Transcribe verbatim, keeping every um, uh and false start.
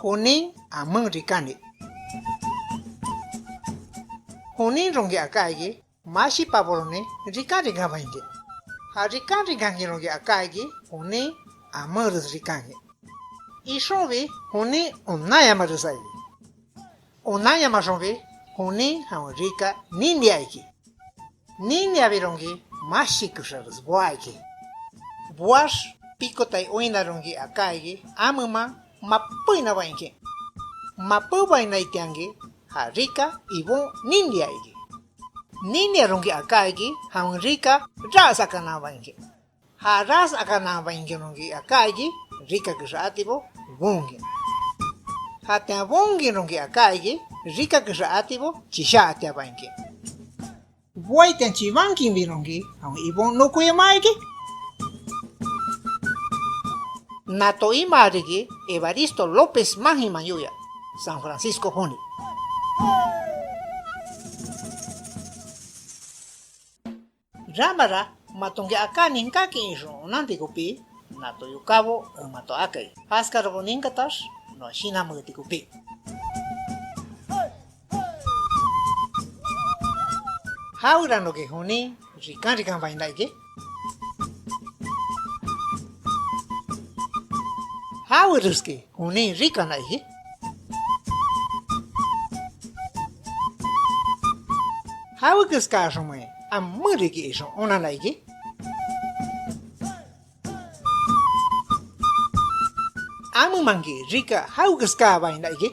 Jonin amen rikani. Joninronki aká iki, mashi paboronin rikanrikanbainkin. Ja rikanrikankinronki aká iki, jonin amenres rikankin. Ixonbi jonin onanyamaresá iki. Onanyamaxonbi jonin jawen rika ninia iki. Niniabironki mashi kexares boá iki. Boax pikotai oinnaronki aká iki, ameman mapéinabainkin. Mapébainaitianki, ja rika Ibon ninia iki. Niniaronki aká iki, jawen rika ras akananbainkin. Ja ras akananbainkinronki aká iki, rika kexa atibo boonkin. Jatian boonkinronki aká iki, rika kexa atibo chisha atiabainkin. Boaitian chibankinbironki, jawen Ibon nokoyamaa iki. Nato imaa riki Evaristo López Májiman yoia, San Francisco joni. Ramara matonki aká ninkákin ixon onanti kopí, nato yokábo en mato akai. Jaskarabo ninkatax noa shinanmeeti kopí. Jaweranoki jonin rikan rikanbaina iki? Jawereski jonin rikana iki? Jawe keskáaxonmein amen riki ixon onanna iki? Amemanki rika jawe keskáabaina iki?